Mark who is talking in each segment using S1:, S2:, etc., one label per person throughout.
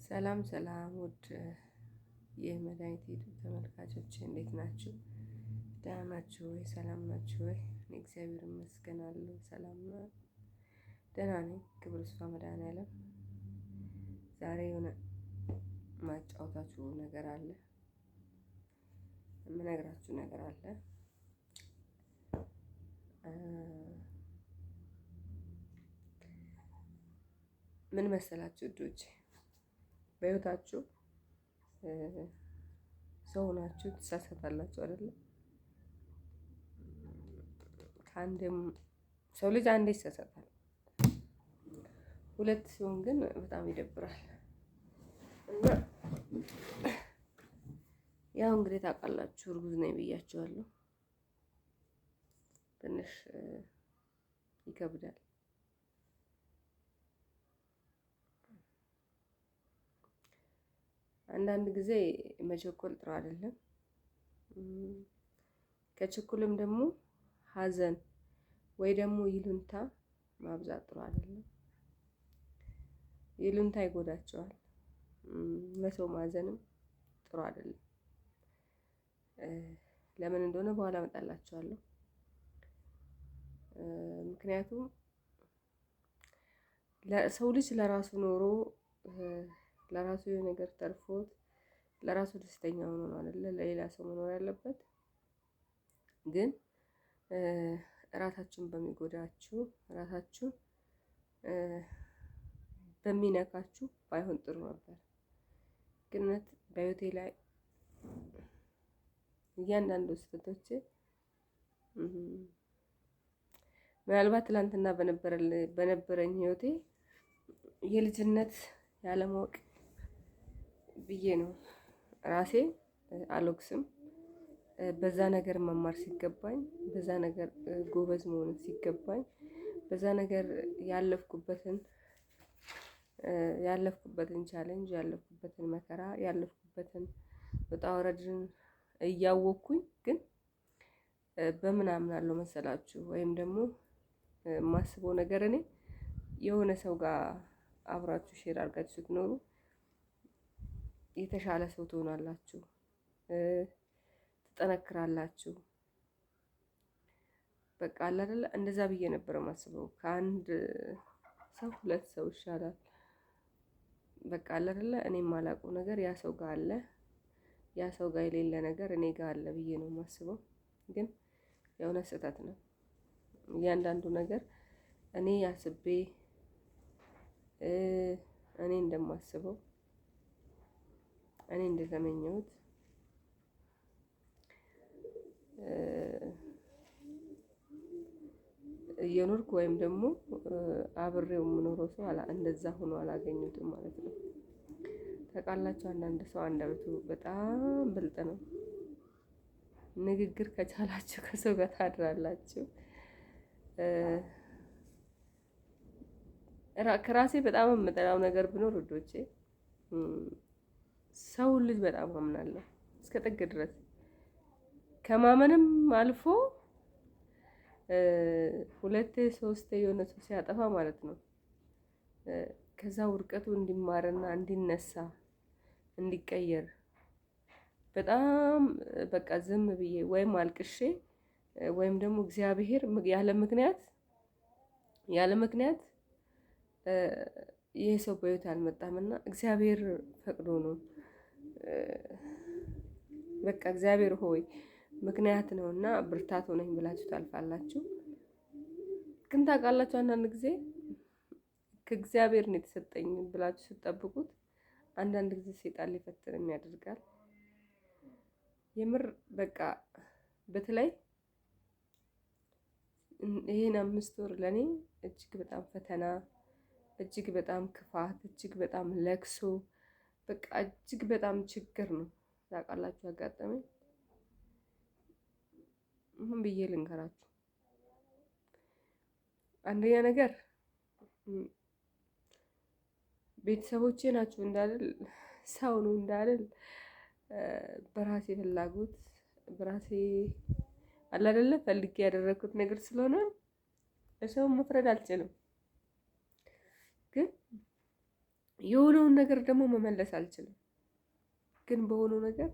S1: ሰላም ሰላም ውድ የመድኃኒት ዩቲዩብ ተመልካቾች እንዴት ናችሁ? ደህና ናችሁ ወይ? ሰላም ናችሁ ወይ? እኔ እግዚአብሔር ይመስገን አለሁ። ሰላም ደህና ነኝ። ክብር ይስፋ መድኃኒዓለም። ዛሬ የሆነ ማጫወታችሁ ነገር አለ፣ የምነግራችሁ ነገር አለ። ምን መሰላችሁ ውዶቼ፣ በህይወታችሁ ሰው ናችሁ፣ ትሳሳታላችሁ አይደለ? ከአንድም ሰው ልጅ አንዴ ይሳሳታል፣ ሁለት ሲሆን ግን በጣም ይደብራል። እና ያው እንግዲህ ታውቃላችሁ እርጉዝ ነኝ ብያችኋለሁ። ትንሽ ይከብዳል። አንዳንድ ጊዜ መቸኮል ጥሩ አይደለም። ከችኩልም ደግሞ ሐዘን ወይ ደግሞ ይሉንታ ማብዛት ጥሩ አይደለም። ይሉንታ ይጎዳቸዋል። ለሰው ማዘንም ጥሩ አይደለም። ለምን እንደሆነ በኋላ እመጣላችኋለሁ። ምክንያቱም ሰው ልጅ ለራሱ ኖሮ ለራሱ የሆነ ነገር ተርፎት ለራሱ ደስተኛ ሆኖ ነው አይደለ ለሌላ ሰው መኖር ያለበት። ግን ራሳችሁን በሚጎዳችሁ ራሳችሁን በሚነካችሁ ባይሆን ጥሩ ነበር። ግን እውነት በህይወቴ ላይ እያንዳንዱ ስህተቶቼ ምናልባት ትላንትና በነበረኝ ህይወቴ የልጅነት ያለማወቅ ብዬ ነው ራሴ አልወቅስም። በዛ ነገር መማር ሲገባኝ፣ በዛ ነገር ጎበዝ መሆን ሲገባኝ፣ በዛ ነገር ያለፍኩበትን challenge፣ ያለፍኩበትን መከራ፣ ያለፍኩበትን ውጣ ውረድን እያወቅኩኝ ግን በምን አምናለሁ መሰላችሁ? ወይም ደግሞ የማስበው ነገር እኔ የሆነ ሰው ጋር አብራችሁ share አድርጋችሁ ስትኖሩ የተሻለ ሰው ትሆናላችሁ፣ ትጠነክራላችሁ። በቃ አለ አይደለ? እንደዛ ብዬ ነበር የማስበው። ከአንድ ሰው ሁለት ሰው ይሻላል። በቃ አለ አይደለ? እኔ የማላውቀው ነገር ያ ሰው ጋር አለ፣ ያ ሰው ጋር የሌለ ነገር እኔ ጋር አለ ብዬ ነው የማስበው። ግን የእውነት ስህተት ነው። እያንዳንዱ ነገር እኔ አስቤ እኔ እንደማስበው እኔ እንደተመኘሁት እየኖርኩ ወይም ደግሞ አብሬው የምኖረው ሰው እንደዛ ሆኖ አላገኙትም ማለት ነው። ታውቃላችሁ፣ አንዳንድ ሰው አንደበቱ በጣም ብልጥ ነው። ንግግር ከቻላችሁ ከሰው ጋር ታድራላችሁ። ከራሴ በጣም የምጠላው ነገር ቢኖር ውዶቼ ሰው ልጅ በጣም አምናለሁ እስከ ጥግ ድረስ፣ ከማመንም አልፎ ሁለቴ ሶስቴ የሆነ ሰው ሲያጠፋ ማለት ነው ከዛ ውድቀቱ እንዲማርና እንዲነሳ እንዲቀየር በጣም በቃ ዝም ብዬ ወይም አልቅሼ ወይም ደግሞ እግዚአብሔር ያለ ምክንያት ያለ ምክንያት ይሄ ሰው በሕይወት አልመጣምና እግዚአብሔር ፈቅዶ ነው፣ በቃ እግዚአብሔር ሆይ ምክንያት ነውና ብርታት ሆነኝ ብላችሁ ታልፋላችሁ። ግን ታውቃላችሁ አንዳንድ ጊዜ ከእግዚአብሔር ነው የተሰጠኝ ብላችሁ ስትጠብቁት አንዳንድ ጊዜ ሰይጣን ሊፈትንም ያደርጋል። የምር በቃ በተለይ ይሄን 5 ወር ለኔ እጅግ በጣም ፈተና፣ እጅግ በጣም ክፋት፣ እጅግ በጣም ለቅሶ፣ በቃ እጅግ በጣም ችግር ነው። ታውቃላችሁ ያጋጠመኝ ምን ብዬ ልንገራችሁ? አንደኛ ነገር ቤተሰቦቼ ናችሁ እንዳልል ሰው ነው እንዳልል በራሴ ፍላጎት በራሴ አለ አይደለ ፈልጌ ያደረኩት ነገር ስለሆነ ለሰው መፍረድ አልችልም። ግን የሆነውን ነገር ደግሞ መመለስ አልችልም። ግን በሆነው ነገር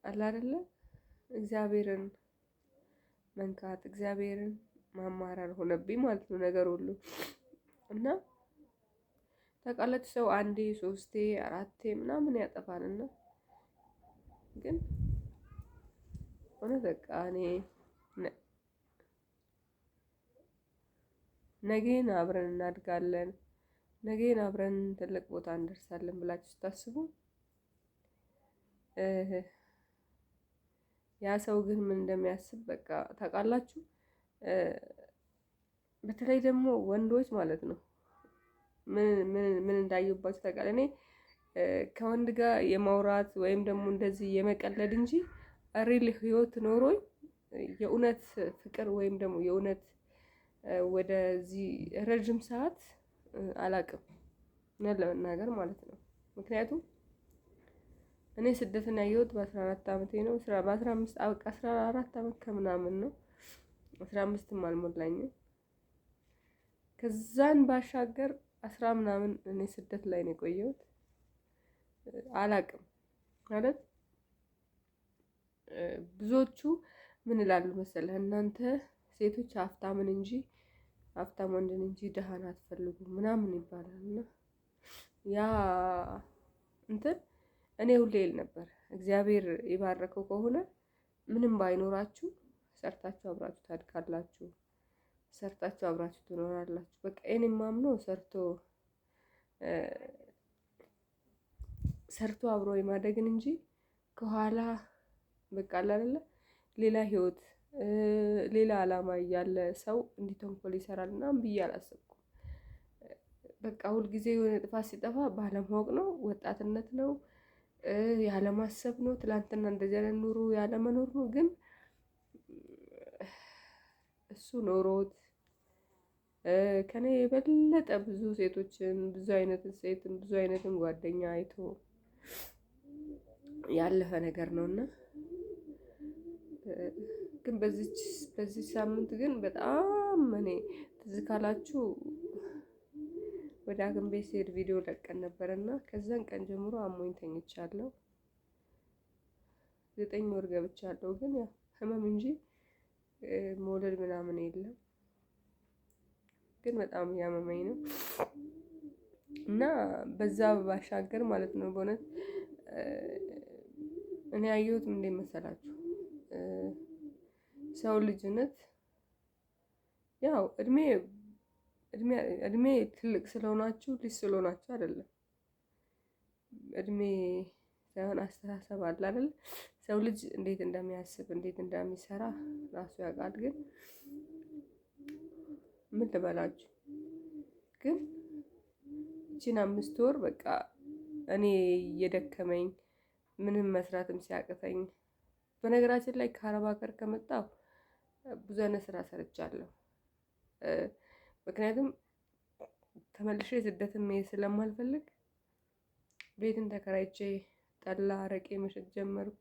S1: አለ አይደለ እግዚአብሔርን መንካት እግዚአብሔርን ማማረር ሆነብኝ ማለት ነው ነገር ሁሉ። እና ታውቃላችሁ ሰው አንዴ ሶስቴ አራቴ ምናምን ያጠፋልና ግን እውነት በቃ እኔ ነገን አብረን እናድጋለን፣ ነገን አብረን ትልቅ ቦታ እንደርሳለን ብላችሁ ስታስቡ ያ ሰው ግን ምን እንደሚያስብ በቃ ታውቃላችሁ። በተለይ ደግሞ ወንዶች ማለት ነው ምን ምን ምን እንዳየሁባችሁ ታውቃለህ? እኔ ከወንድ ጋር የማውራት ወይም ደግሞ እንደዚህ የመቀለድ እንጂ real ህይወት ኖሮኝ የእውነት ፍቅር ወይም ደግሞ የእውነት ወደዚህ ረጅም ሰዓት አላቅም፣ እውነት ለመናገር ማለት ነው። ምክንያቱም እኔ ስደትን ያየሁት በ14 አመቴ ነው። በ15 14 አመት ከምናምን ነው፣ 15ም አልሞላኝም። ከዛን ባሻገር 10 ምናምን እኔ ስደት ላይ ነው የቆየሁት። አላቅም ማለት ብዙዎቹ ምን ይላሉ መሰለህ፣ እናንተ ሴቶች ሀብታምን እንጂ ሀብታም ወንድን እንጂ ድሃን አትፈልጉም ምናምን ይባላል። እና ያ እንትን እኔ ሁሌ እል ነበር፣ እግዚአብሔር የባረከው ከሆነ ምንም ባይኖራችሁ ሰርታችሁ አብራችሁ ታድጋላችሁ፣ ሰርታችሁ አብራችሁ ትኖራላችሁ። በቃ እኔ የማምነው ሰርቶ ሰርቶ አብሮ የማደግን እንጂ ከኋላ በቃ አለ አይደለ ሌላ ህይወት ሌላ አላማ እያለ ሰው እንዲህ ተንኮል ይሰራል ምናምን ብዬ አላሰብኩም። በቃ ሁልጊዜ የሆነ ጥፋት ሲጠፋ ባለማወቅ ነው፣ ወጣትነት ነው፣ ያለማሰብ ነው፣ ትላንትና እንደዚህ አይነት ኑሮ ያለመኖር ነው። ግን እሱ ኖሮት ከኔ የበለጠ ብዙ ሴቶችን ብዙ አይነት ሴትን ብዙ አይነትን ጓደኛ አይቶ ያለፈ ነገር ነውና፣ ግን በዚች ሳምንት ግን በጣም እኔ ትዝ ካላችሁ ወደ ሐኪም ቤት ስሄድ ቪዲዮ ለቀን ነበርና ከዛን ቀን ጀምሮ አሞኝ ተኝቻለሁ። 9 ወር ገብቻለሁ። ግን ያው ህመም እንጂ መውለድ ምናምን የለም። ግን በጣም እያመመኝ ነው። እና በዛ ባሻገር ማለት ነው በእውነት እኔ ያየሁት ምን መሰላችሁ? ሰው ልጅነት ያው እድሜ ትልቅ ስለሆናችሁ ልጅ ስለሆናችሁ አይደለም። እድሜ ሳይሆን አስተሳሰብ አለ አይደል? ሰው ልጅ እንዴት እንደሚያስብ እንዴት እንደሚሰራ ራሱ ያውቃል። ግን ምን ልበላችሁ፣ ግን ይቺን 5 ወር በቃ እኔ እየደከመኝ ምንም መስራትም ሲያቅተኝ፣ በነገራችን ላይ ከአረብ ሀገር ከመጣሁ ብዙ አይነት ስራ ሰርቻለሁ። ምክንያቱም ተመልሼ ስደትም መሄድ ስለማልፈልግ ቤትን ተከራይቼ ጠላ አረቄ መሸጥ ጀመርኩ።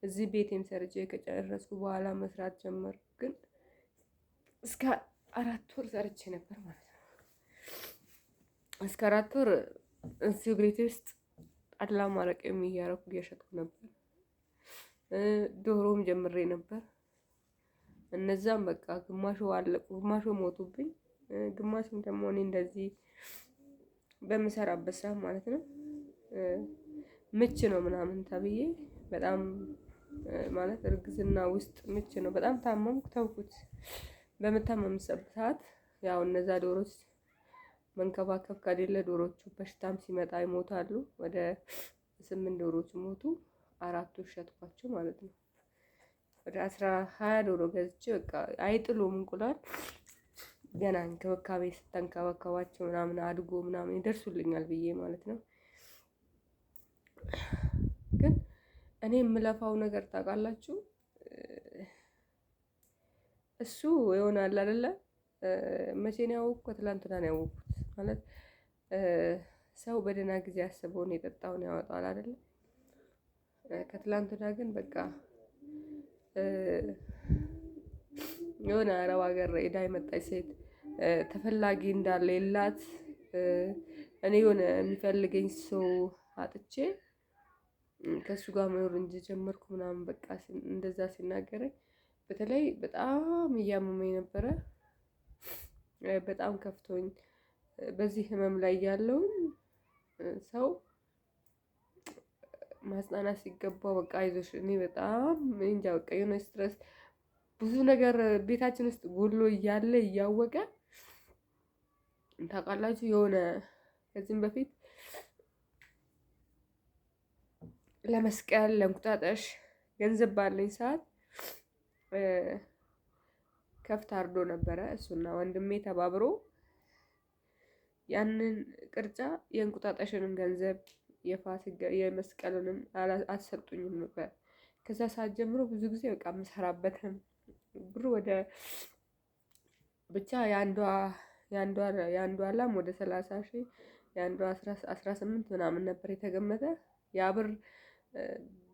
S1: እዚህ ቤቴም ሰርቼ ከጨረስኩ በኋላ መስራት ጀመርኩ። ግን እስከ 4 ወር ሰርቼ ነበር ማለት ነው። እስከ 4 ወር እዚሁ ቤቴ ውስጥ ጠላም አረቄም እያረኩ እየሸጥኩ ነበር። ዶሮም ጀምሬ ነበር። እነዛም በቃ ግማሹ አለቁ፣ ግማሹ ሞቱብኝ፣ ግማሹም ደግሞ እኔ እንደዚህ በምሰራበት ሰዓት ማለት ነው ምች ነው ምናምን ተብዬ በጣም ማለት እርግዝና ውስጥ ምች ነው፣ በጣም ታመምኩ፣ ተውኩት። በምታመም ሰዓት ያው እነዛ ዶሮች መንከባከብ ከሌለ ዶሮቹ በሽታም ሲመጣ ይሞታሉ። ወደ 8 ዶሮች ሞቱ፣ 4ቱ ሸጥኳቸው ማለት ነው። ወደ 20 ዶሮ ገዝቼ በቃ አይጥሉም እንቁላል፣ ገና እንክብካቤ ስተንከባከባቸው ምናምን አድጎ ምናምን ይደርሱልኛል ብዬ ማለት ነው። ግን እኔ የምለፋው ነገር ታውቃላችሁ፣ እሱ ይሆናል አይደለ? መቼ ነው ያወቅኩት? ትላንትና ነው ያወቅኩት። ማለት ሰው በደህና ጊዜ ያሰበውን የጠጣውን ያወጣዋል አይደለ? ከትላንትና ግን በቃ የሆነ አረብ ሀገር ሄዳ የመጣች ሴት ተፈላጊ እንዳለ የላት እኔ የሆነ የሚፈልገኝ ሰው አጥቼ ከእሱ ጋር መኖር እንደጀመርኩ ምናምን በቃ እንደዛ ሲናገረኝ በተለይ በጣም እያመመኝ ነበረ። በጣም ከፍቶኝ በዚህ ህመም ላይ ያለውን ሰው ማጽናናት ሲገባው በቃ አይዞሽ፣ እኔ በጣም እንጃ በቃ የሆነ stress ብዙ ነገር ቤታችን ውስጥ ጎድሎ እያለ እያወቀ ታውቃላችሁ፣ የሆነ ከዚህም በፊት ለመስቀል ለእንቁጣጣሽ ገንዘብ ባለኝ ሰዓት ከፍት አርዶ ነበረ። እሱና ወንድሜ ተባብሮ ያንን ቅርጫ የእንቁጣጣሽንም ገንዘብ የፋሲካ የመስቀሉንም አልሰጡኝም ነበር። ከዛ ሰዓት ጀምሮ ብዙ ጊዜ በቃ የምሰራበትም ብር ወደ ብቻ የአንዷ ላም ወደ 30,000፣ የአንዷ 18 ምናምን ነበር የተገመተ ያ ብር።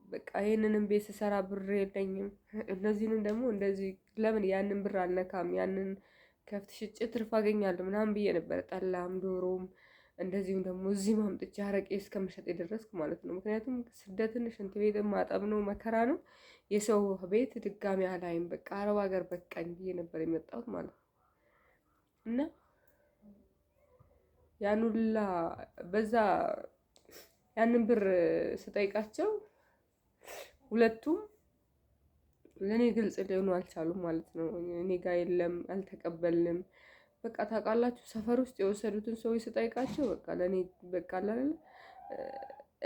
S1: በቃ ይህንንም ቤት ስሰራ ብር የለኝም። እነዚህንም ደግሞ እንደዚህ ለምን ያንን ብር አልነካም፣ ያንን ከፍት ሽጬ ትርፍ አገኛለሁ ምናምን ብዬ ነበር። ጠላም ዶሮም እንደዚሁም ደግሞ እዚህም አምጥቼ አረቄ እስከመሸጥ የደረስኩ ማለት ነው። ምክንያቱም ስደትን ሽንት ቤት ማጠብ ነው፣ መከራ ነው። የሰው ቤት ድጋሚ አላይም፣ በቃ አረብ ሀገር በቃኝ ብዬ ነበር የመጣሁት ማለት ነው። እና ያን ሁላ በዛ ያንን ብር ስጠይቃቸው ሁለቱም ለእኔ ግልጽ ሊሆኑ አልቻሉም ማለት ነው። እኔ ጋ የለም፣ አልተቀበልንም። በቃ ታውቃላችሁ፣ ሰፈር ውስጥ የወሰዱትን ሰዎች ስጠይቃቸው በቃ ለእኔ በቃ አለ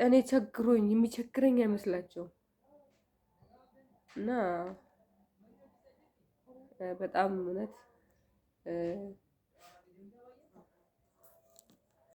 S1: እኔ ቸግሮኝ የሚቸግረኝ አይመስላቸውም። እና በጣም እውነት